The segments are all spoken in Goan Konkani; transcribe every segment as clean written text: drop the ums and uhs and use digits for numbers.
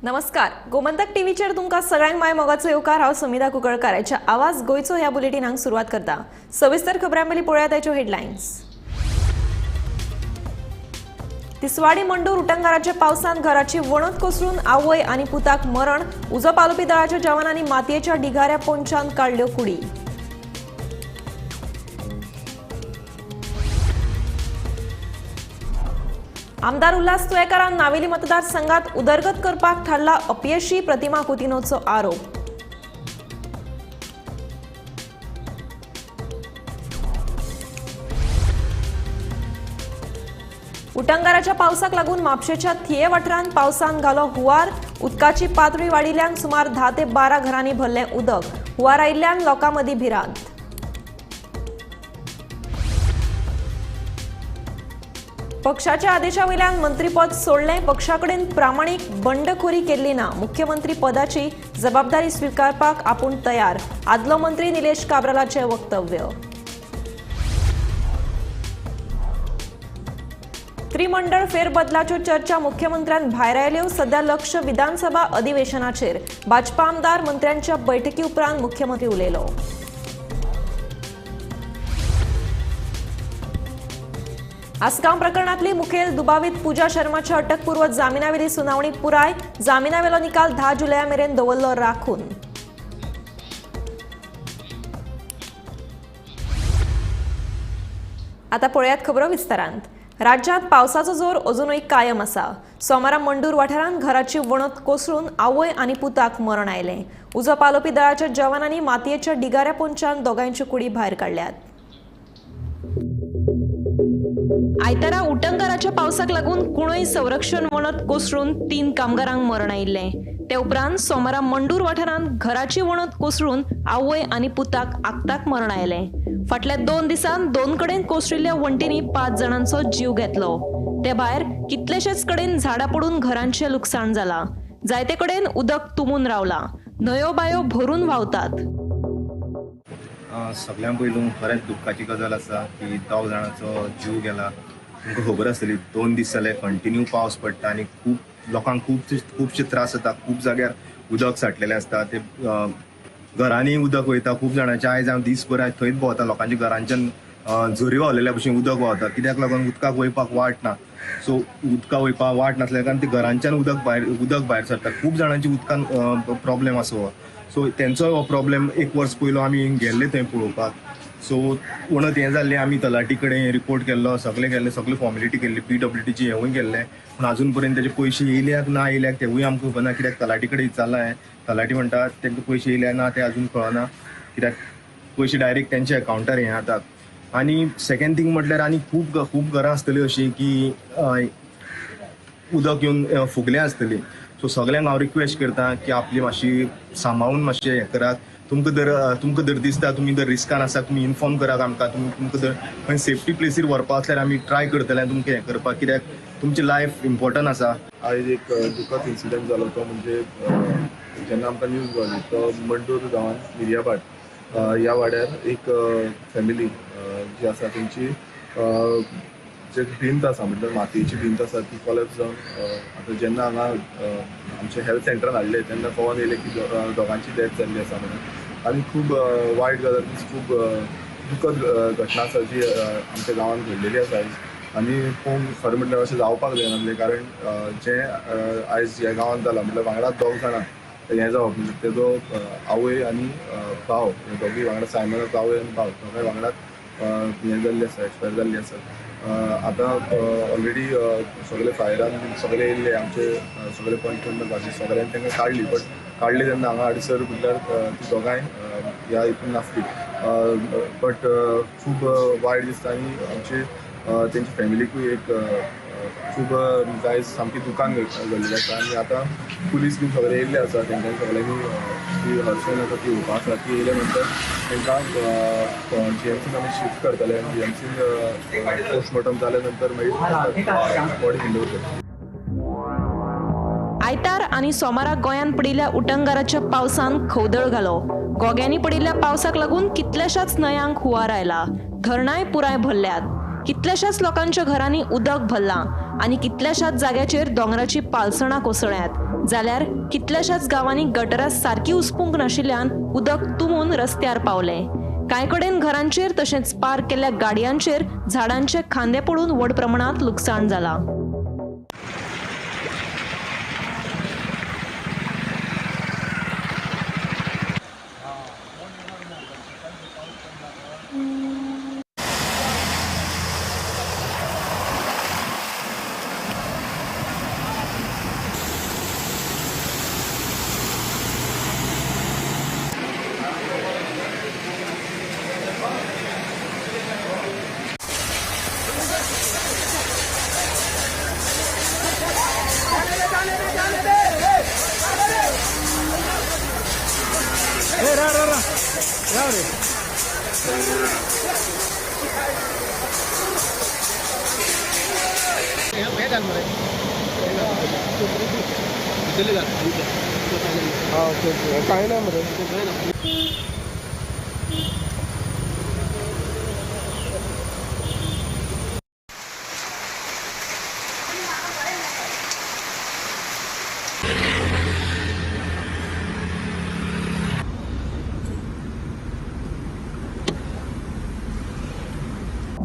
नमस्कार, गोमंतक टीव्हीचेर तुमकां सगळ्यांक माय मोगाचो येवकार. हांव समिधा कुंकळकार. ह्या आवाज गोंयचो ह्या बुलेटिनाक सुरवात करता. सविस्तर खबरां पयलीं पळोवया ताच्यो हेडलायन्स. तिसवाडी मंडूर उटंगाराच्या पावसान घराची वणत कोसळून आवय आनी पुताक मरण. उजो पालोवपी दळाच्या जवानांनी मातयेच्या ढिगाऱ्या पोंच्यान काडल्यो कुडी. आमदार उल्हास तुयेंकारान नावेली मतदारसंघात उदरगत करपाक थारला अपयशी प्रतिमा कुतिनोचो आरोप. उटंगाराच्या पावसाक लागून म्हापशेच्या थिये वाठारांत पावसान घालो हुंवार. उदकाची पातळी वाडिल्ल्यान सुमार 10 ते 12 घरांनी भरलें उदक. हुंवार आयिल्ल्यान लोकां मदीं भिरांत. पक्षाच्या आदेशा वयल्यान मंत्रीपद सोडलें. पक्षा कडेन प्रामाणीक बंडखोरी केल्ली ना. मुख्यमंत्री पदाची जबाबदारी स्विकारपाक आपूण तयार. आदलो मंत्री निलेश काब्रालाचें वक्तव्य. त्रिमंडळ फेरबदलाच्यो चर्चा मुख्यमंत्र्यान भायर आयल्यो. सध्या लक्ष विधानसभा अधिवेशनाचेर. भाजपा आमदार मंत्र्यांच्या बैठकी उपरांत मुख्यमंत्री उलयलो. आसगांव प्रकरणातली मुखेल दुबावीत पूजा शर्माच्या अटकपूर्व जामिनावेली सुनावणी पुराय. जामिनावेलो निकाल 10 जुलया मेरेन दवरलो राखून. आता पळयात खबरो विस्तारांत. राज्यांत पावसाचो जोर अजुनूय कायम आसा. सोमारा मंडूर वाठारांत घराची वणत कोसळून आवय आनी पुताक मरण आयलें. उजो पालोवपी दळाच्या जवानांनी मातयेच्या ढिगाऱ्या पोंच्यान दोगांयच्यो कुडी भायर काडल्यात. आयतारा उटंगाराच्या पावसाक लागून कुणय संरक्षण वणत कोसळून 3 कामगारांक मरण आयिल्लें. ते उपरांत सोमारा मंडूर वाठारांत घराची वणत कोसळून आवय आनी पुताक आक्ताक मरण आयलें. फाटल्या 2 दिसांत 2 कडेन कोसळिल्ल्या वण्टींनी 5 जाणांचो जीव घेतलो. ते भायर कितलेशेच कडेन झाडां पडून घरांचें लुकसाण जालां. जायते कडेन उदक तुंबून रावलां. न्हंयो बायो भरून व्हांवतात. सगळ्यां पयलू खरेंच दुख्खाची गजाल आसा की 2 जाणांचो जीव गेला. तुमकां खबर आसतली 2 दीस जाले कंटिन्यू पावस पडटा आनी खूब लोकांक खुबशे त्रास जाता. खूब जाग्यार उदक साठलेलें आसता, ते घरांनी उदक वयता. खूब जाणांचे आयज हांव दीसभर आयज थंयच भोंवता. लोकांच्या घरांच्यान झरी व्हांवलेल्या भशेन उदक व्हांवता. कित्याक लागून उदकाक वयपाक वाट ना. सो उदकाक वयपाक वाट नासल्या कारण ते घरांच्यान उदक भायर सरता. खूब जाणांची उदकान प्रॉब्लेम आसा हो. सो तेंचोय हो प्रॉब्लेम 1 वर्स पयलो आमी गेल्ले थंय पळोवपाक. सो वणत हें जाल्लें, आमी तलाठी कडेन रिपोर्ट केल्लो, सगळें केल्लें, सगळें फॉर्मेलिटी केल्ली, PWDची हेंवूय केल्लें. पूण अजून पर्यंत तेजे पयशे येयल्याक ना येयल्याक तेवूय आमकां खबर ना. कित्याक तलाठी कडेन विचारलां हांवें, तलाठी म्हणटा तांकां पयशे येयल्या ना ते अजून कळना. कित्याक पयशे डायरेक्ट तेंच्या अकावंटार हें जातात. आनी सेकेंड थींग म्हटल्यार आनी खूब खूब घरां आसतलीं अशीं की उदक येवन फुगल्या आसतलीं. सो सगळ्यांक हांव रिक्वेस्ट करता की आपली मातशी सांबाळून मातशें हें करात. तुमकां जर दिसता तुमी जर रिस्कान आसा तुमी इन्फॉर्म करात आमकां. तुमकां जर खंय सेफ्टी प्लेसीर व्हरपा आसल्यार आमी ट्राय करतले तुमकां हें करपाक. कित्याक तुमची लायफ इम्पॉर्टंट आसा. आयज एक दुखद इन्सिडंट जालो तो म्हणजे जेन्ना आमकां न्यूज गावली तो मंडूर गांवांत मिर्याभाट ह्या वाड्यार एक फॅमिली जी आसा तेंची जे भिंत आसा म्हटल्यार मातयेची भिंत आसा ती कोलॅप्स जावन आतां जेन्ना हांगा आमच्या हेल्थ सेंटरान हाडले तेन्ना कळोन येयलें की दोगांची डेथ जाल्ली आसा म्हणून. आनी खूब वायट गजाल, खूब दुखद घटना आसा जी आमच्या गांवांत घडलेली आसा आयज. आनी पळोवंक खरें म्हटल्यार अशें जावपाक जायनासलें, कारण जें आयज ह्या गांवांत जालां म्हटल्यार वांगडा 2 जाणां हें जावप म्हणजे तेजो आवय आनी भाव हे दोगूय वांगडा, सायमनाचो आवय आनी भाव दोगांय वांगडाच हें जाल्लें आसा, एक्सपायर जाल्लीं आसा. आतां ऑलरेडी सगळे फायरान सगळे येयल्ले आमचे सगळे पंच बाकी सगळ्यांनी तांकां काडली. बट काडली तेन्ना हांगा हाडसर म्हटल्यार ती दोगांय ह्या हितून नासली. बट खूब वायट दिसता आनी आमचे तेंच्या फॅमिलीकूय एक खूब आयज सामकी दुकान घडलेलें आसा. आनी आतां पुलीस बीन सगळे येयल्ले आसा, तेंच्यांनी सगळ्यांनी ती हर्शन आसा ती येवपा आसा. ती येयल्या नंतर तांकां GMCन आमी शिफ्ट करतले आनी GMCन पोस्टमॉर्टम जाल्या नंतर मागीर बॉडी हँड ओवर करतले. आयतार आनी सोमारा गोंयांत पडिल्ल्या उटंगाराच्या पावसान खवदळ घालो. गोग्यांनी पडिल्ल्या पावसाक लागून कितल्याशाच न्हंयांक हुंवार आयला. धरणांय पुराय भरल्यात. कितल्याशाच लोकांच्या घरांनी उदक भरलां आनी कितल्याशाच जाग्याचेर दोंगराची पालसणां कोसळ्यांत. जाल्यार कितल्याशाच गांवांनी गटरां सारकी उसपूंक नाशिल्ल्यान उदक तुंबून रस्त्यार पावलें. कांय कडेन घरांचेर तशेंच पार्क केल्ल्या गाडयांचेर झाडांचे खांदे पडून व्हड प्रमाणांत लुकसाण जालां.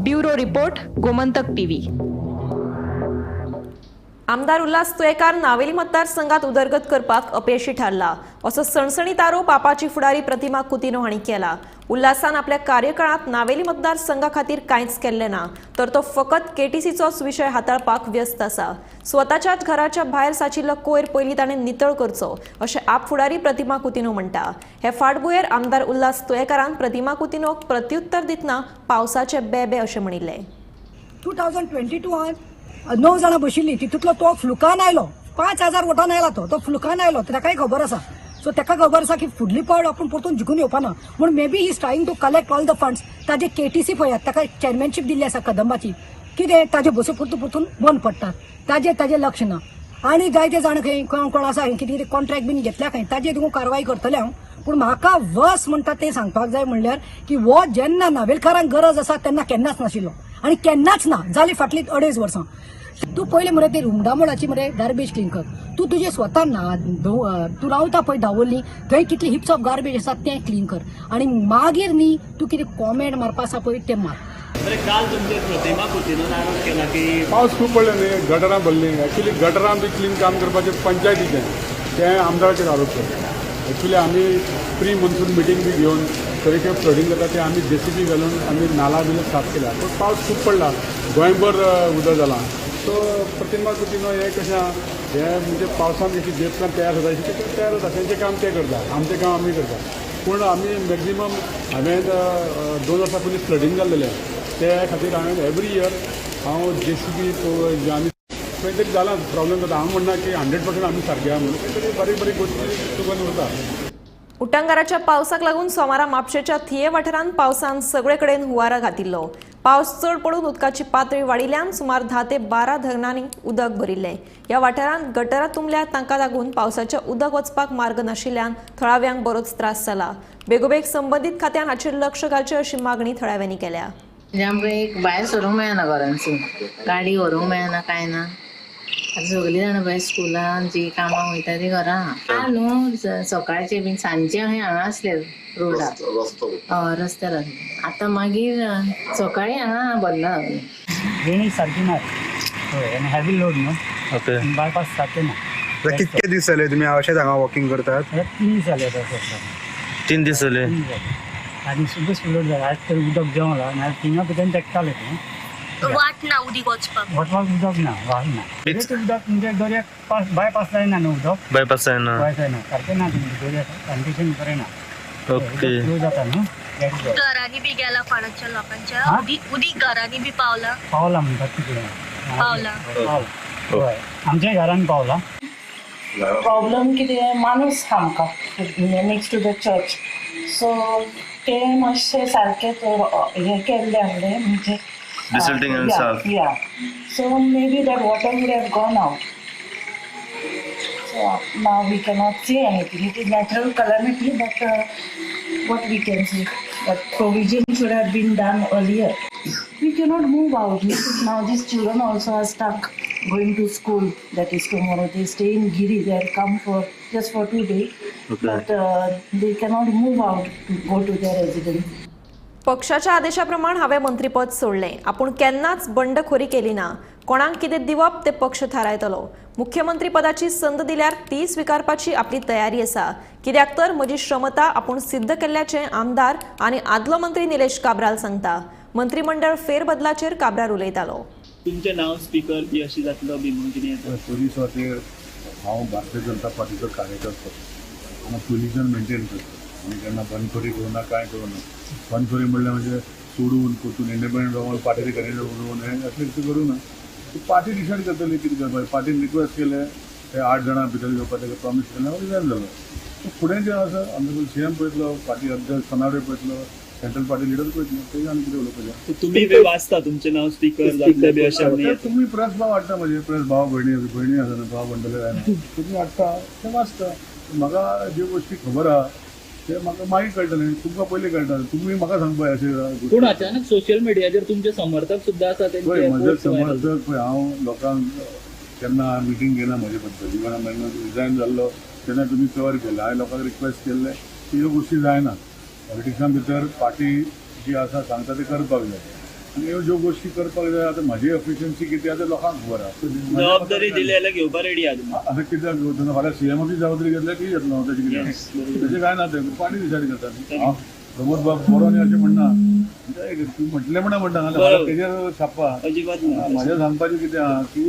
Bureau report, Gomantak TV. आमदार उल्हास तुयेंकार नावेली मतदारसंघात उदरगत करपाक अपेशी थारला असो सणसणीत आरोप आपाची फुडारी प्रतिमा कुतिन्हो हांणी केला. उल्हासान आपल्या कार्यकाळांत नावेली मतदारसंघा खातीर कांयच केल्लें ना, तर तो फकत केटीसीचोच विशय हाताळपाक व्यस्त आसा. स्वताच्याच घराच्या भायर साचिल्लो कोयर पयलीं ताणें नितळ करचो अशें आप फुडारी प्रतिमा कुतिन्हो म्हणटा. हे फाटभुंयेर आमदार उल्हास तुयेंकारान प्रतिमा कुतिन्होक प्रत्युत्तर दितना पावसाचे बेबे अशें म्हणिल्लें. 2022 9 जाणां बशिल्ली, तितूंतलो तो फ्लुकान आयलो, 5000 वोटान आयला तो फ्लुकान आयलो, ताकाय खबर आसा. सो ताका खबर आसा की फुडली पावट आपूण परतून जिखून येवपा ना म्हूण may be he is trying to collect all the funds. ताजे केटीसी पळयात, ताका चेअरमॅनशीप दिल्ली आसा कदंबाची, कितें ताजे बसो परतून परतून बंद पडटात, ताजेर ताजें लक्ष ना. आनी जायते जाण खंय कोण कोण आसा कितें कितें कॉन्ट्रॅक्ट बीन घेतल्या खंय, ताजेर तुका कारवाय करतलें हांव. पूण म्हाका वस म्हणटा तें सांगपाक जाय म्हणल्यार की हो जेन्ना नावेलकारांक गरज आसा तेन्ना केन्नाच नाशिल्लो आनी केन्नाच ना जाली फाटलीं 2.5 वर्सां. तूं पयलें मरे ते रुमडामोडाची मरे गार्बेज क्लीन कर, तूं तुजें स्वता ना तूं रावता पळय दावोली थंय कितली हिप्स ऑफ गार्बेज आसा तें क्लीन कर आनी मागीर न्ही तूं कितें कॉमेंट मारपा आसा पळय तें मार. पावस खूब पडले न्ही, गटरां भरलीं. एक्चुली गटरां बी क्लीन काम करपाचें पंचायतीचें, तें आमदाराचेर आरोप करता. एक्चुली आमी प्री मॉन्सून मिटींग बी घेवन तरेके फ्लडींग जाता तें आमी जेसीबी घालून आमी नाला बिला साफ केल्या. पूण पावस खूब पडला, गोंयभर उदक जालां. सो प्रतिमा कुतिन्हो हें कशें आहा, हें म्हणजे पावसान कशी देपकां तयार जाता अशें तयार जाता, तेंचें काम ते करता, आमचें काम आमी करता. पूण आमी मॅक्झिमम हांवें 2 वर्सां पयलीं फ्लडींग जाल्लेलें, ते खातीर हांवें एवरी इयर हांव जेसीबी आमी खंय तरी जालां प्रॉब्लम जाता. हांव म्हणना की 100% आमी सारके आहा म्हणून, खंय तरी बारीक बारीक गोश्टी चुकून उरता. उटंगाराच्या पावसाक लागून सोमारा म्हापशेच्या थिये वाठारांत पावसान सगळे कडेन हुंवारा घातिल्लो. पावस चड पडून उदकाची पातळी वाडिल्ल्यान सुमार 10 ते 12 धरणांनी उदक भरिल्लें. ह्या वाठारांत गटरां तुंबल्या तांकां लागून पावसाचें उदक वचपाक मार्ग नाशिल्ल्यान थळाव्यांक बरोच त्रास जाला. बेगोबेग संबंदीत खात्यान हाचेर लक्ष घालचें अशी मागणी थळाव्यांनी केल्या. आमकां एक भायर सरूंक मेळना, घरांतसून गाडी व्हरूंक मेळना, कांय ना. आतां सगळीं जाणां भायर स्कुलान जी कामां वयता ती घरा. काल न्हू सकाळचे बीन सांजचे खंय हांगा आसले रोडार, रस्त्यार आसले. आतां मागीर सकाळी हांगा भरला. ड्रेनेज सारकी ना, हय, आनी हेवी लोड न्हू, बायपास सारकें ना. कितके दीस जाले तुमी अशेंच हांगा वॉकिंग करतात? 3 दीस जाले आतां. 3 दीस जाले आनी सुबूस लोड जाला. आज तर उदक देंवलां, नाल्यार थिंगा भितर तेकतालें तें. वाट ना उदीक वचपाक, वचपाक उदक ना, वाट ना. उदक म्हणजे दर्याक पास बायपास जायना न्हू उदक, बायपास जायना, बायपास जायना सारकें ना, दर्याक कंडिशन बरें ना. ओके, फ्लो जाता न्हू घरांनी बी गेला कोणाच्या लोकांच्या उदीक घरांनी बी पावला, पावला म्हणटात तिकडे पावला, हय, आमच्या घरान पावला. प्रॉब्लम कितें माणूस आमकां next to the church, so ते मातशें सारकें हें केल्लें आहलें म्हणजे Desilting and stuff. Yeah. So maybe that water would have gone out. So now we cannot say anything. It is natural calamity, but what we can say, but provision should have been done earlier. We cannot move out. Now these children also are stuck. going to school, that is tomorrow. They stay in Giri. They have come for just for 2 days, but they cannot move out to go to their residence. पक्षाच्या आदेशाप्रमाण हांवें मंत्रीपद सोडलें. आपूण केन्नाच बंडखोरी केली ना. कोणाक कितें दिवप ते पक्ष थारायतलो. मुख्यमंत्री पदाची संद दिल्यार ती स्विकारपाची आपली तयारी आसा. कित्याक तर म्हजी क्षमता आपूण सिद्ध केल्ल्याचें आमदार आनी आदलो मंत्री निलेश काब्राल सांगता. मंत्रीमंडळ फेरबदलाचेर काब्राल उलयतालो. तुमचें नांव स्पीकर बी अशें जातलो बी म्हणून कितें येता? पयली सुवातेर हांव भारतीय जनता पार्टीचो कार्यकर्तो. हांव पोजिशन मेंटेन करता. आमी केन्ना बंदखोरी करूं ना, कांय करूं ना. बंदखोरी म्हणल्यार म्हणजे सोडून परतून इंडिपेंडंट रावन पार्टी कॅन्डिडेट उडोवन हें असलें कितें करूं ना. पार्टी डिसायड करतली कितें करपाचें. पार्टीन रिक्वेस्ट केलें, ते 8 जाणां भितर घेवपाक ताका प्रॉमीस केलें, रिजायन जालो. फुडें जें आसा आमचे सी एम पळयतलो, पार्टी अध्यक्ष सनावडे पळयतलो, सेंट्रल पार्टी लिडर पळयतलो, तेजेर आमी कितें उलोवपाचें. तुमी बी वाचता तुमचें नांव स्पीकर जातलें बी अशें म्हणून? तुमी प्रेस भाव हाडटा, म्हजे प्रेस भाव भयणी भयणी आसा न्हू, भाव म्हणटले जायना, तुमी हाडटा ते वाचता. म्हाका ज्यो गोश्टी खबर आहा ते म्हाका मागीर कळटलें, तुमकां पयलीं कळटा. तुमी म्हाका सांगपा अशें. पूण अचानक सोशल मिडियाचेर तुमचे समर्थक सुद्दां आसा. पळय म्हजे समर्थक, पळय हांव लोकांक केन्ना मिटींग घेना म्हजे बद्दल. इवन हांवें रिजायन जाल्लो तेन्ना तुमी कवर केलें. हांवें लोकांक रिक्वेस्ट केल्लें की ह्यो गोश्टी जायना. पॉलिटिक्सां भितर पार्टी जी आसा सांगता ते करपाक जाय आनी ह्यो ज्यो गोश्टी करपाक जाय. आतां म्हजी एफिशियन्सी कितें आसा लोकांक खबर आसा. जबाबदारी दिली जाल्यार घेवपा रेडी आहा. आतां कित्याक घेवचो? फाल्यां सी एमाची जबाबदारी घेतल्यार ती घेतलो. तेजें कितें तेजें कांय ना, तें पार्टी डिसायड करता. हांव प्रमोद बाब बरो न्ही अशें म्हणना, तूं म्हटलें म्हणा म्हणटा फाल्यां तेजेर छापा. अजिबात ना. म्हाजें सांगपाचें कितें आहा की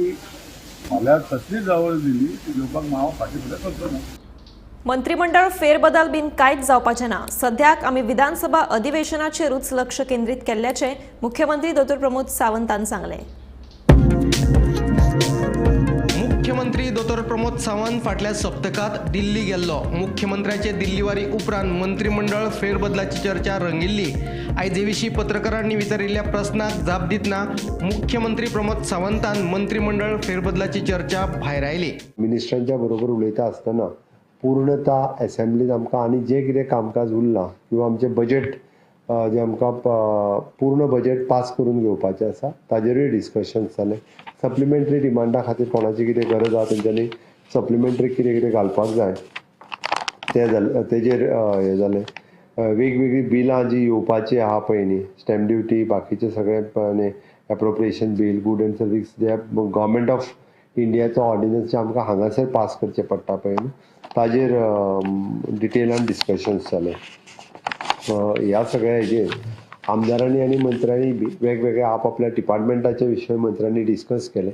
फाल्यां कसली जबाबदारी दिली ती घेवपाक हांव फाटीं फुडें करचो ना. मंत्रिमंडळ फेरबदल बीन कांयच जावपाचें ना. सद्याक आमी विधानसभा अधिवेशनाचेरूच लक्ष केंद्रीत केल्ल्याचें मुख्यमंत्री दोतोर प्रमोद सावंतान सांगलें. मुख्यमंत्री दोतोर प्रमोद सावंत फाटल्या सप्तकांत दिल्ली गेल्लो. मुख्यमंत्र्याचे दिल्लीवारी उपरांत मंत्रिमंडळ फेरबदलाची चर्चा रंगिल्ली. आयज हे विशीं पत्रकारांनी विचारिल्ल्या प्रस्नाक जाप दितना मुख्यमंत्री प्रमोद सावंतान मंत्रिमंडळ फेरबदलाची चर्चा भायर आयली. मिनिस्टरांच्या बरोबर उलयता आसतना पूर्णता एसेंब्लीत आमकां आनी जें कितें कामकाज उरलां किंवा आमचें बजेट जें आमकां पूर्ण बजेट पास करून घेवपाचें आसा ताजेरूय डिस्कशन्स जालें. सप्लिमेंटरी डिमांडा खातीर कोणाची कितें गरज आसा तेंच्यांनी सप्लिमेंटरी कितें कितें घालपाक जाय तें जालें, तेजेर हें जालें. वेगवेगळीं बिलां जीं येवपाचीं आहा पळय न्ही, स्टॅम्प ड्युटी बाकीचें सगळें आनी appropriation bill, good and service J government of इंडियाचो ऑर्डिनन्स जे आमकां हांगासर पास करचें पडटा पळय न्ही ताजेर डिटेलान डिस्कशन्स जालें. ह्या सगळ्या हेजेर आमदारांनी आनी मंत्र्यांनी बी वेगवेगळ्या आपआपल्या डिपार्टमेंटाचे विशय मंत्र्यांनी डिस्कस केले.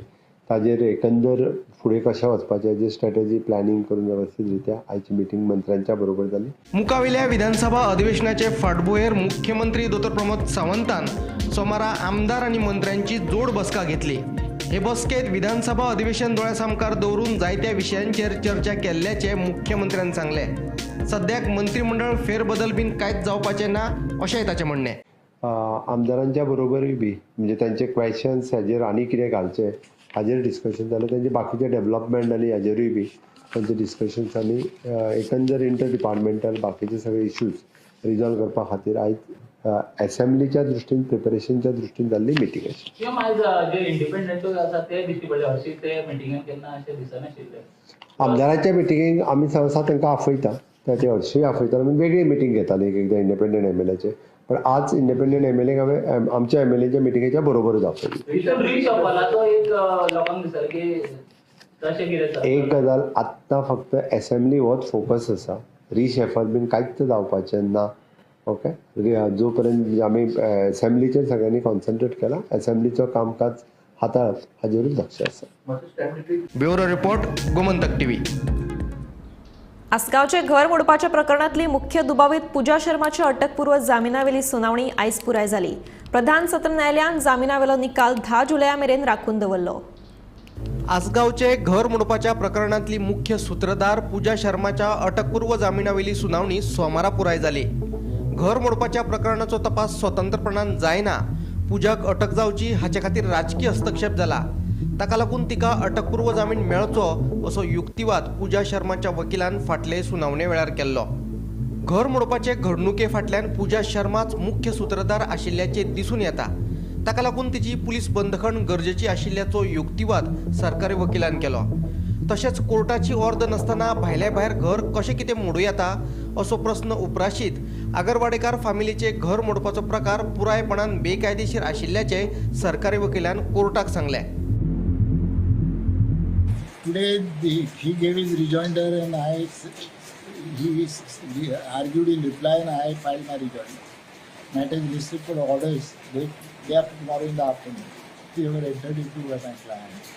ताजेर एकंदर फुडें कशें वचपाचें हेजेर स्ट्रेटजी प्लॅनिंग करून वेवस्थीत रित्या आयची मिटींग मंत्र्यांच्या बरोबर जाली. मुखावेल्या विधानसभा अधिवेशनाचे फाटभुंयेर मुख्यमंत्री दोतोर प्रमोद सावंतान सोमारा आमदार आनी मंत्र्यांची जोड बसका घेतली. हे बसकेत विधानसभा अधिवेशन दोळ्या सामकार दवरून जायत्या विशयांचेर चर्चा केल्ल्याचें मुख्यमंत्र्यान सांगलें. सद्याक मंत्रिमंडळ फेरबदल बीन कांयच जावपाचें ना अशेंय ताचें म्हणणें. आमदारांच्या बरोबरूय बी म्हणजे तांचे क्वेशन्स हाजेर आनी कितें घालचें हाजेर डिस्कशन जालें. तांचे बाकीचे डेवलपमेंट आनी हाजेरूय बी तांचे डिस्कशन्स आनी एकंदर इंटर डिपार्टमेंटल बाकीचे सगळे इश्यूज रिजॉल्व करपा खातीर आयज एसेंब्लीच्या दृश्टीन प्रिपरेशनच्या दृश्टीन जाल्ली मिटींग आशिल्ली. आयज जे इंडिपेंडंटूय आसा ते दिश्टी पडले अशें ते मिटिंगेन केन्ना अशें दिसनाशिल्लें. आमदारांच्या मिटिंगेक आमी सहसा तांकां आपयता, ताचे हरशीं आपयता. आमी वेगळी मिटींग घेताली एक एकदां इंडिपेंडंट एम एल एचे, पण आज इंडिपेंडंट एम एल एक हांवें आमच्या एम एल एच्या मिटिंगेच्या बरोबरच आपयली. रिशफलाचो एक लोकांक दिसता की तशें कितें. एक गजाल आत्तां फक्त एसेंब्ली होच फोकस आसा, रिशफल बीन कांयच जावपाचें ना. ओके, जो पर्यंत आमी एसेंब्लीचेर सगळ्यांनी कॉन्सन्ट्रेट केला, एसेंब्लीचो कामकाज हाताळप हाजेरूच लक्ष आसा. Bureau report, Gomantak TV. आसगांवचे घर मोडपाच्या प्रकरणातली मुख्य दुबावीत पूजा शर्माची अटकपूर्व जामिनावेली सुनावणी आयज पुराय जाली. प्रधान सत्र न्यायालयान जामिनावेलो निकाल 10 जुलया मेरेन राखून दवरलो. आसगांवचे घर मोडपाच्या प्रकरणांतली मुख्य सूत्रधार पूजा शर्माच्या अटकपूर्व जामिनावेली सुनावणी सोमारा पुराय जाली. घर मोडपाच्या प्रकरणाचो तपास स्वतंत्रपणान जायना, पूजाक अटक जावची हाचे खातीर राजकीय हस्तक्षेप जाला, ताका लागून तिका अटकपूर्व जामीन मेळचो असो युक्तिवाद पूजा शर्माच्या वकिलान फाटले सुनावणे वेळार केल्लो. घर मोडपाचे घडणुके फाटल्यान पूजा शर्माच मुख्य सूत्रधार आशिल्ल्याचें दिसून येता. ताका लागून तिची पुलीस बंदखण गरजेची आशिल्ल्याचो युक्तिवाद सरकारी वकिलान केलो. तशेंच कोर्टाची ऑर्द नासतना भायल्या भायर घर कशें कितें मोडूं येता असो प्रस्न उप्राशीत आगरवाडेकार फामिलीचे घर मोडपाचो प्रकार पुरायपणान बेकायदेशीर आशिल्ल्याचें सरकारी वकिलान कोर्टाक सांगलें. Today he gave his rejoinder and he argued in reply and I filed my rejoinder. Matter is listed for orders day after tomorrow in the afternoon. They were entered into by my client.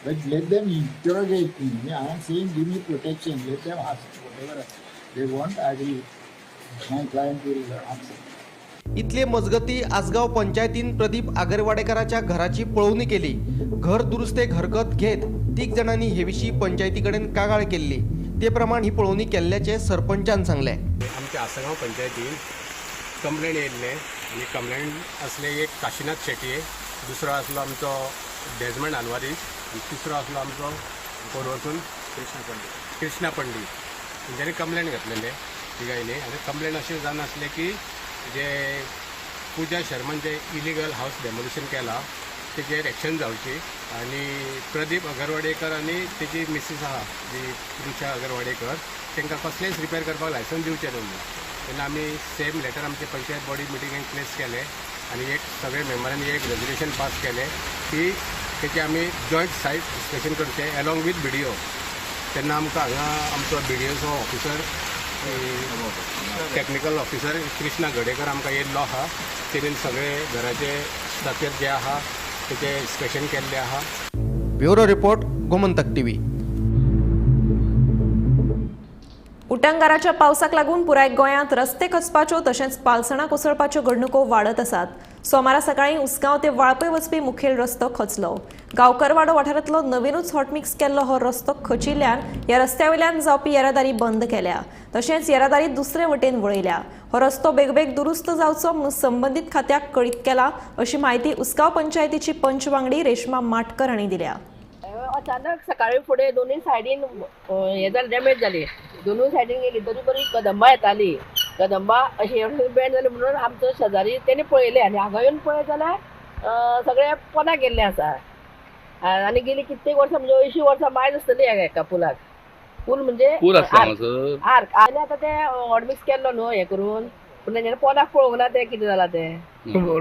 But let them interrogate me. I am saying give me protection. Let them ask whatever they want. I will, my client will answer. इतले मजगती आसगांव पंचायतीन प्रदीप आगरवाडेकाराच्या घराची पळोवणी केली. घर दुरुस्तेक हरकत घेत 3 जाणांनी हे विशीं पंचायती कडेन कागाळ केल्ली. ते प्रमाण ही पळोवणी केल्ल्याचें सरपंचान सांगलें. आमच्या आसगांव पंचायतीन कंप्लेन येयल्लें आनी कंप्लेन आसले एक काशिनाथ शेटये, दुसरो आसलो आमचो डेजमंड आल्वारीस आनी तिसरो आसलो आमचो कोरवरसून कृष्णा पंडीत. तेंच्यांनी कंप्लेन घातलेले तिगांयनी आनी कंप्लेन अशें जावन आसलें की जे पूजा शर्मान जे इलिगल हावस डेमोलिशन केला तेजेर एक्शन जावची आनी प्रदीप अगरवाडेकर आनी तेजी मिसीस आहा जी रुचा अगरवाडेकर तांकां कसलेंच रिपेर करपाक लायसन्स दिवचें न्हू म्हणून. तेन्ना आमी सेम लेटर आमचे पंचायत बॉडी मिटिंगेक प्लेस केलें आनी एक सगळे मेंबरांनी एक रेजोल्युशन पास केलें की तेचें आमी जॉयंट सायट इन्स्पेक्शन करचें एलोंग वीथ बीडीओ. तेन्ना आमकां हांगा आमचो बीडीओचो officer technical officer Krishna Gadekar आमकां येयल्लो आहा. तेणेन सगळे घराचे स्ट्रक्चर जे आहा तेचें इन्स्पेक्शन केल्लें आहा. Bureau report, Gomantak TV. उटंगाराच्या पावसाक लागून पुराय गोंयांत रस्ते खचपाच्यो तशेंच पालसणां कोसळपाच्यो घडणुको वाडत आसात. सोमारा सकाळीं उसगांव ते वाळपय वचपी मुखेल रस्तो खचलो. गांवकरवाडो वाठारांतलो नवीनूच हॉटमिक्स केल्लो हो रस्तो खचिल्ल्यान ह्या रस्त्या वयल्यान जावपी येरादारी बंद केल्या. तशेंच येरादारी दुसरे वटेन वळयल्या. हो रस्तो बेगोबेग दुरुस्त जावचो म्हणून संबंदीत खात्याक कळीत केला अशी म्हायती उसगांव पंचायतीची पंच वांगडी रेश्मा माटकर हांणी दिल्या. अचानक सकाळी फुडें दोनूय सायडीन हे जालें, डॅमेज जाली. दोनूय सायडीन गेली तरी बरी कदंबा येताली. कदंबा अशी बेंड जाली म्हणून आमचो शेजारी तेणी पळयलें आनी हांगा येवन पळयत जाल्यार सगळे पोंदा गेल्ले आसा. आनी गेली कित्येक वर्सां म्हणजे 80 वर्सां मायज आसतली हेका पुलाक. पूल म्हणजे आर्क. आनी आतां ते हॉटमिक्स केल्लो न्हू हें करून, पूण तेंच्यानी पोंदाक पळोवंक ना तें कितें जालां तें.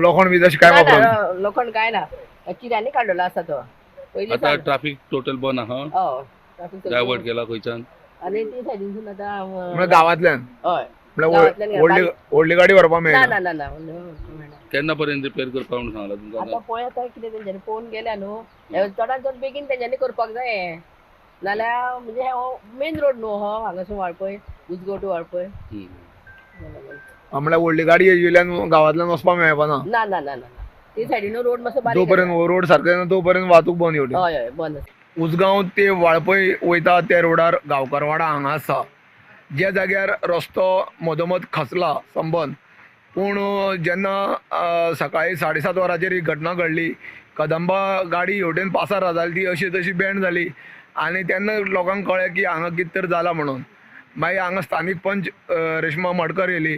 लोखण बी तशें कांय वापरना? लोखण कांय ना, चिऱ्यांनी काडलेलो आसा तो. आता ट्राफिक टोटल बंद आहा, डायवर्ट केला खंयच्यान आनी ती सायडीनसून आतां गांवांतल्यान. हय, व्हडली गाडी व्हरपाक मेळना. ना ना ना, केन्ना पर्यंत रिपेर करपाक म्हणून सांगला तुमकां? आतां पळय आतां कितें तेंच्यांनी पळोवन गेल्या न्हू, चडान चड बेगीन तेंच्यांनी करपाक जाय. नाल्यार म्हणजे हो मेन रोड न्हू हो हांगासून वाळपय, उसगांव टू वाळपय. म्हळ्यार व्हडली गाडी येयल्यान गांवांतल्यान वचपाक मेळपाना. ना ना ना ना, ती सायडीन रोड मातसो बारीक, जोपर्यंत रोड सारको येना तोपर्यंत वाहतूक बंद येवटी. हय हय बंद. उसगांव ते वाळपय वयता त्या रोडार गांवकारवाडा हांगा आसा, ज्या जाग्यार रस्तो मदोमद खचला संबंद. पूण जेन्ना सकाळी 7:30 वरांचेर ही घटना घडली, कदंबा गाडी हेवटेन पासार जाली, ती अशी तशी बँड जाली आनी तेन्ना लोकांक कळ्ळें की हांगा कितें तर जालां म्हणून. मागीर हांगा स्थानीक पंच रेश्मा मडकर येयली,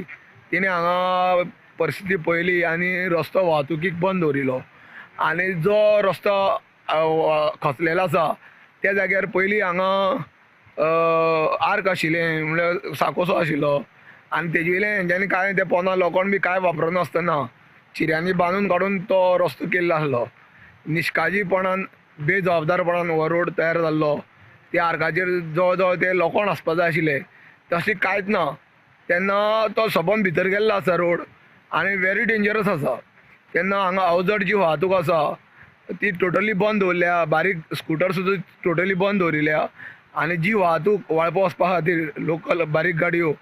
तिणें हांगा परिस्थिती पळयली आनी रस्तो वाहतुकीक बंद दवरिलो. आनी जो रस्तो खचलेलो आसा त्या जाग्यार पयलीं हांगा आर्क आशिल्लें, म्हणल्यार साकोसो आशिल्लो आनी तेजे वयल्यान हेंच्यांनी कांय ते पोंदा लोखण बी कांय वापरनासतना चिऱ्यांनी बांदून काडून तो रस्तो केल्लो आसलो. निश्काळजीपणान बेजबाबदारपणान हो रोड तयार जाल्लो. त्या आर्काचेर जवळ जवळ ते लोखण आसपा जाय आशिल्लें, तशें कांयच ना. तेन्ना तो सबंद भितर गेल्लो आसा रोड आनी वेरी डेंजरस आसा. तेन्ना हांगा अवजड जी वाहतूक आसा ती टोटली बंद दवरल्या, बारीक स्कुटर सुद्दां टोटली बंद दवरिल्या. आनी जी वाहतूक वाळपा वचपा खातीर लोकल बारीक गाडयो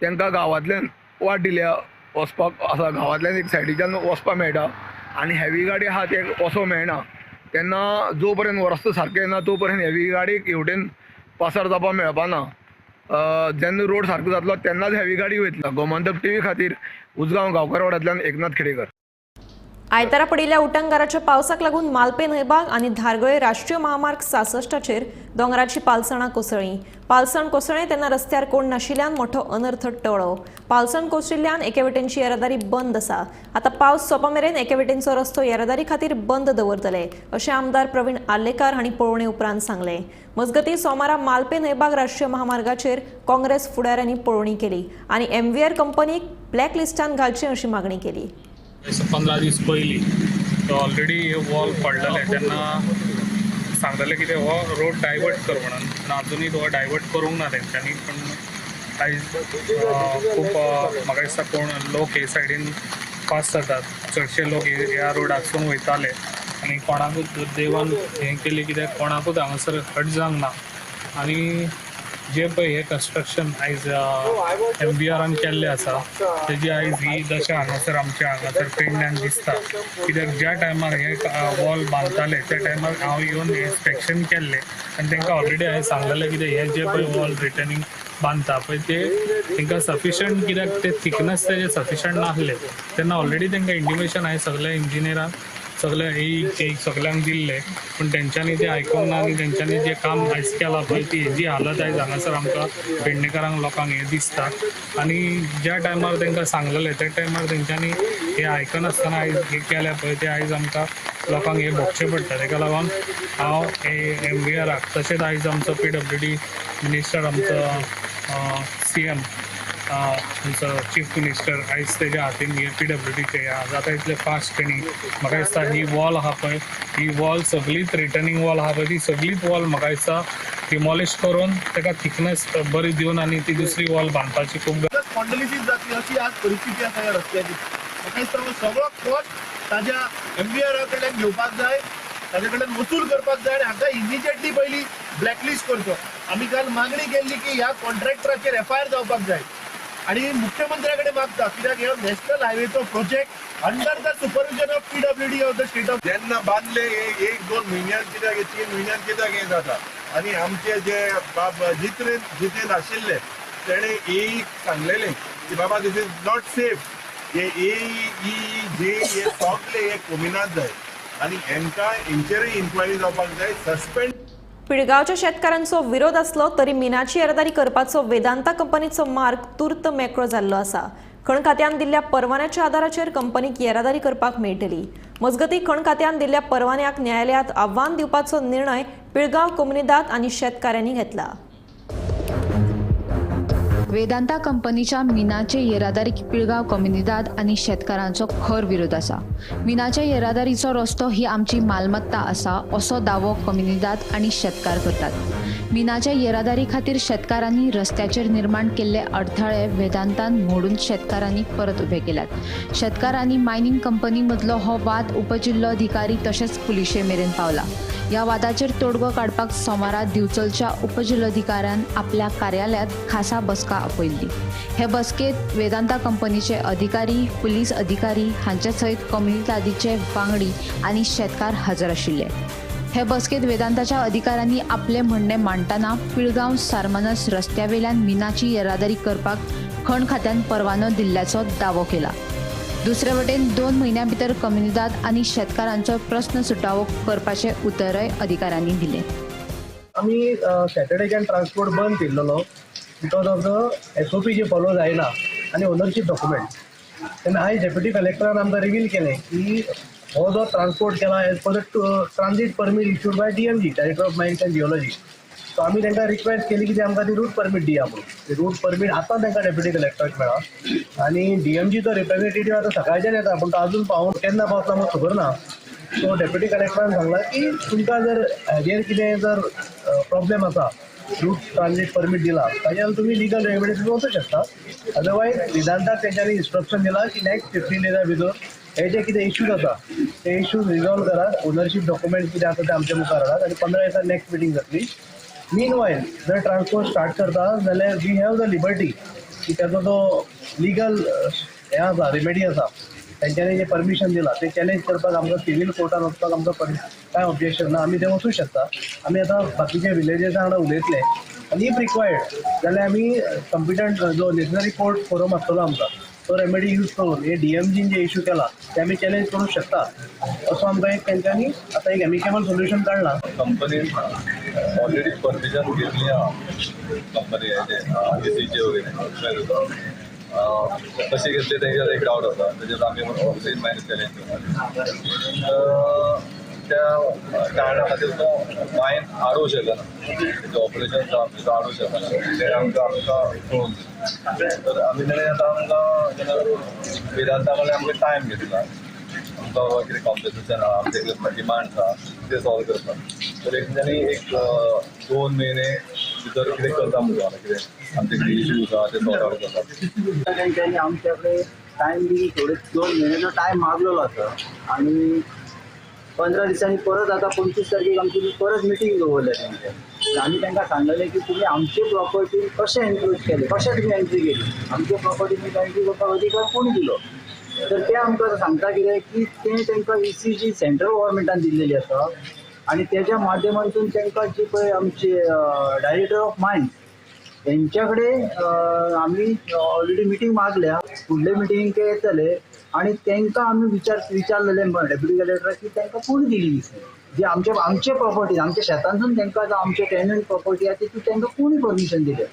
तांकां गांवांतल्यान वाट दिल्या वचपाक आसा, गांवांतल्यान एक सायडीच्यान वचपाक मेळटा आनी हेवी गाडी आहा ते वचोंक मेळना. तेन्ना जो पर्यंत हो रस्तो सारको येना तो पर्यंत हेवी गाडयेक हेवटेन पासार जावपाक मेळपाना. जेन्ना रोड सारको जातलो तेन्नाच हेवी गाडी वयतलो. गोमंतक टीव्ही खातीर उसगांव गांवकारवाड्यांतल्यान एकनाथ खेडेकर. आयतारा पडिल्ल्या उटंगाराच्या पावसाक लागून मालपे न्हंयबाग आनी धारगळे राष्ट्रीय महामार्ग 66चेर दोंगराची पालसणां कोसळ्ळीं. पालसण कोसळ्ळें तेन्ना रस्त्यार कोण नाशिल्ल्यान मोठो अनर्थ टळ्ळो. पालसण कोसळिल्ल्यान एके वटेनची येरादारी बंद आसा. आतां पावस सोंपा मेरेन एके वटेनचो रस्तो येरादारी खातीर बंद दवरतले अशें आमदार प्रवीण आर्लेकार हांणी पळोवणे उपरांत सांगलें. मजगतीं सोमारा मालपे न्हंयबाग राष्ट्रीय महामार्गाचेर काँग्रेस फुडाऱ्यांनी पळोवणी केली आनी एमव्हीआर कंपनीक ब्लॅक लिस्टांत घालची अशी मागणी केली. 15 दीस पयलीं तो ऑलरेडी हे वॉल पडलेले तेन्ना सांगलेले कितें हो रोड डायवर्ट कर म्हणून, पूण आजुनूय तो डायवर्ट करूंक ना तेंच्यांनी. पूण आयज खूब म्हाका दिसता कोण लोक हे सायडीन पास जातात, चडशे लोक ह्या रोडासून वयताले आनी कोणाकूच देवान हें केलें कित्याक कोणाकूच हांगासर हर्ट जावंक ना. आनी जे पळय हे कन्स्ट्रक्शन आयज एमव्हीआरान केल्लें आसा तेजी आयज ही दशा हांगासर आमच्या हांगासर पेडण्यान दिसता. कित्याक ज्या टायमार हे वॉल बांदताले त्या टायमार हांव येवन इन्स्पेक्शन केल्लें आनी तांकां ऑलरेडी हांवें सांगलेलें कितें हे जे पळय वॉल रिटर्निंग बांदता पळय ते तांकां सफिशंट, कित्याक ते थिकनस तेजे सफिशंट नासले तेन्ना ऑलरेडी तांकां इंटिमेशन हांवें सगल्या इंजिनियरांक सगळे एक सगल्यांक दिल्ले, पूण तेंच्यांनी ते आयकूंक ना आनी तेंच्यांनी जें काम आयज केलां पळय ती हेजी हालत आयज हांगासर आमकां पेडणेकारांक लोकांक हें दिसता. आनी ज्या टायमार तांकां सांगलेलें त्या टायमार तेंच्यांनी हें आयकनासतना आयज हें केलें पळय तें आयज आमकां लोकांक हें भोगचें पडटा. तेका लागून हांव एमव्हीआराक तशेंच आयज आमचो पीडब्ल्यूडी मिनिस्टर आमचो सीएम आमचो चीफ मिनिस्टर आयज तेज्या हातीन हे पीडब्ल्यूडीचे जाता इतले फास्ट तेणी म्हाका दिसता ही वॉल आहा पळय ही वॉल सगळीच रिटर्निंग वॉल आहा पळय ती सगळीच वॉल म्हाका दिसता डिमॉलिश करून ताका थिकनस बरी दिवन आनी ती दुसरी वॉल बांदपाची खूब स्पॉन्डलिसीस जातली अशी आज परिस्थिती आसा ह्या रस्त्याची. म्हाका दिसता सगळो कॉस्ट ताज्या एमव्हीआरा कडल्यान घेवपाक जाय, ताजे कडल्यान वसूल करपाक जाय आनी हाका इमिजिएटली पयलीं ब्लॅकलिस्ट करचो. आमी काल मागणी केल्ली की ह्या कॉन्ट्रॅक्टराचेर एफआयआर जावपाक जाय आनी मुख्यमंत्र्या कडेन मागता कित्याक ह्या national हायवेचो project under the supervision of PWD of the state of जेन्ना बांदले हे 1-2 म्हयन्यान कित्याक 3 म्हयन्यान कित्याक हें जाता. आनी आमचे जे बाब जितेंद्र आशिल्ले तेणे एक सांगलेले की बाबा this is not safe, हे AEJ हे सगळे हे कोमिनात जाय आनी हेंकां हेंचेरूय इन्क्वायरी जावपाक जाय. सस्पेंड पिळगांवच्या शेतकारांचो विरोध आसलो तरी मिनाची येरादारी करपाचो वेदांता कंपनीचो मार्ग तूर्त मेकळो जाल्लो आसा. खण खात्यान दिल्ल्या परवान्याच्या आदाराचेर कंपनीक येरादारी करपाक मेळटली. मजगतीं खण खात्यान दिल्ल्या परवान्याक न्यायालयांत आव्हान दिवपाचो निर्णय पिळगांव कोमुनिदाद आनी शेतकारांनी घेतला. वेदांता कंपनीच्या मिनाचे येरादारीक पिळगांव कोमुनिदाद आनी शेतकारांचो खर विरोध आसा. मिनाच्या येरादारीचो रस्तो ही आमची मालमत्ता आसा असो दावो कोमुनिदाद आनी शेतकार करतात. मिनाच्या येरादारी खातीर शेतकारांनी रस्त्याचेर निर्माण केल्ले अडथळे वेदांतान मोडून शेतकारांनी परत उबे केल्यात. शेतकारांनी मायनिंग कंपनी मदलो हो वाद उपजिल्लोधिकारी तशेंच पुलिशे मेरेन पावला. ह्या वादाचेर तोडगो काडपाक सोमारा दिवचलच्या उपजिल्लोधिकाऱ्यान आपल्या कार्यालयांत खासा बसका आपयल्ली. हे बसकेंत वेदांता कंपनीचे अधिकारी, पुलीस अधिकारी हांचे सयत कोमुनिदादीचे वांगडी आनी शेतकार हजर आशिल्ले. हे बसकेंत वेदांताच्या अधिकाऱ्यांनी आपले म्हणणें मांडटना पिळगांव सारमानस रस्त्यावेल्यान मिनाची येरादारी करपाक खण खात्यान परवानो दिल्ल्याचो दावो केला. दुसरे वटेन 2 म्हयन्यां भितर कोमुनिदाद आनी शेतकारांचो प्रस्न सुटावो करपाचें उतरय अधिकाऱ्यांनी दिलें. आमी सॅटर्डेच्यान ट्रान्सपोर्ट बंद केल्लो because of the SOP J follow जायना आनी ओनरशीप डॉक्युमेंट. तेन्ना आयज डेप्युटी कलेक्टरान आमकां रिवील केलें की हो जो ट्रान्सपोर्ट केला as per the transit permit issued by DMG, director of mines and geology. So आमी तांकां रिक्वेस्ट केली की ते आमकां ती रूट परमीट दिया म्हणून. ती रूट परमीट आतां तांकां डेप्युटी कलेक्टराक मेळ्ळा आनी डीएमजीचो रिप्रेझेंटेटिव्ह आतां सकाळच्यान येता पूण तो आजून पावून केन्ना पावतलो म्हाका खबर ना. सो डेप्युटी कलेक्टरान सांगलां की तुमकां जर हाजेर कितें जर प्रॉब्लेम आसा रूट ट्रान्झीट परमीट दिला ताज्यार तुमी लिगल रेमेडीज वचूं शकता. अदरवायज वेदांताक तेंच्यांनी इन्स्ट्रक्शन दिलां की नेक्स्ट 15 डेजा भितर हे जे कितें इश्यूज आसा ते इश्यूज रिजॉल्व करात, ओनरशीप डॉक्युमेंट कितें आसा ते आमच्या मुखार हाडात आनी 15 दिसान नेक्स्ट मिटींग जातली. मीन वायल जर ट्रान्सपोर्ट स्टार्ट करता जाल्यार we have the liberty की ताजो जो लिगल हें आसा रेमेडी आसा तेंच्यांनी जें परमिशन दिलां तें चॅलेंज करपाक आमकां सिवील कोर्टान वचपाक आमकां कांय ऑब्जेक्शन ना, आमी तें वचूं शकता. आमी आतां बाकीच्या विलेजसा वांगडा उलयतले आनी if required जाल्यार आमी कॉम्पिटंट जो नेसनरी कोर्ट फोरम आसतलो आमकां तो रेमेडी यूज करून हे डी एम जीन जे इशू केला ते आमी चॅलेंज करूंक शकता असो आमकां एक तेंच्यांनी आतां एक एमिकेबल सोल्युशन काडला. कंपनीन ऑलरेडी परमिशन घेतली आहा कंपनी हेजे वगैरे कशी घेतली तेजेर एक डावट आसा, तेजेर आमी ऑफिसीन मागीर चॅलेंज करता. त्या कारणा खातीर तो मायन आडोवंक शकना, तेजें ऑपरेशन आमचें आडोवंक शकना, तें आमकां आमकां कळून तर आमी ताणें आतां आमकां जेन्ना वेदांता कडल्यान आमकां टायम घेतला, आमकां कितें कॉम्पन्सेशन आहा, आमचे कितें डिमांड्स आहा ते सॉल्व करपाक. तर एक तांणी एक 2 म्हयने भितर कितें करता म्हणून कितें आमचे कितें इश्यूज आहा ते सॉर्ट आवट करता. तेंच्यांनी आमच्या कडेन टायम बी थोडे 2 म्हयन्याचो टायम मागलेलो आसा आनी 15 दिसांनी परत आतां 25 तारखेक आमची परत मिटींग दवरल्या तेंच्या. आमी तांकां सांगलेलें की तुमी आमचे प्रॉपर्टी कशें एनक्रोच केलें, कशें तुमी एंट्री केली, आमचे प्रॉपर्टी तुमी एंट्री करपाक अधिकार कोण दिलो. तर ते आमकां सांगता कितें की तें तांकां ECG central गव्हर्मेंटान दिल्लेली आसा आनी तेज्या माध्यमांतून तांकां जी पळय आमची डायरेक्टर ऑफ मायन्स तेंच्या कडेन आमी ऑलरेडी मिटींग मागल्या, फुडले मिटिंगेक ते येतले आनी तांकां आमी विचारलेले डेप्युटी कलेक्टराक की तांकां कोण दिली ईसी जी आमचे आमचे प्रॉपर्टी आमच्या शेतांतून तांकां आमचे टेनंट प्रॉपर्टी आसा ती तांकां कोणी परमिशन दिलें.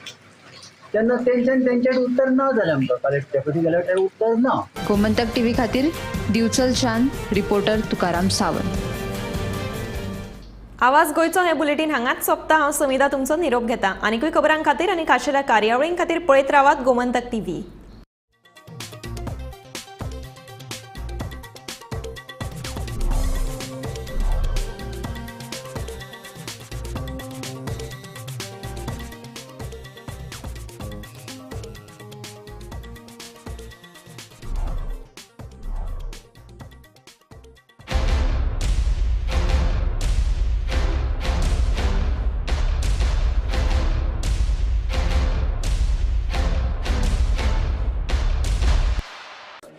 तेन्ना तेंच्यान तेंच्याकडे उत्तर ना जालें आमकां, कलेक्टर डेप्युटी कलेक्टर उत्तर ना. गोमंतक टीव्ही खातीर दिवचलच्यान रिपोर्टर तुकाराम सावंत. आवाज गोंयचो हें बुलेटीन हांगाच सोंपता. हांव समिता तुमचो निरोप घेता. आनीकूय खबरां खातीर आनी खाशेल्या कार्यावळीं खातीर पळयत रावात गोमंतक टीव्ही.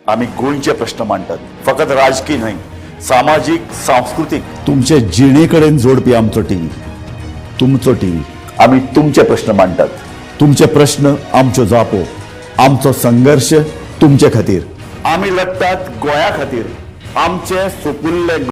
आमी गोंयचे प्रश्न मांडटात, फकत राजकीय न्हय, सामाजीक, सांस्कृतीक, तुमचे जिणे कडेन जोडपी आमचो टीव्ही, तुमचो टीव्ही. आमी तुमचे प्रश्न मांडटात, तुमचे प्रश्न आमच्यो जापो, आमचो संघर्श तुमचे खातीर. आमी लढटात गोंया खातीर, आमचे सुपुल्ले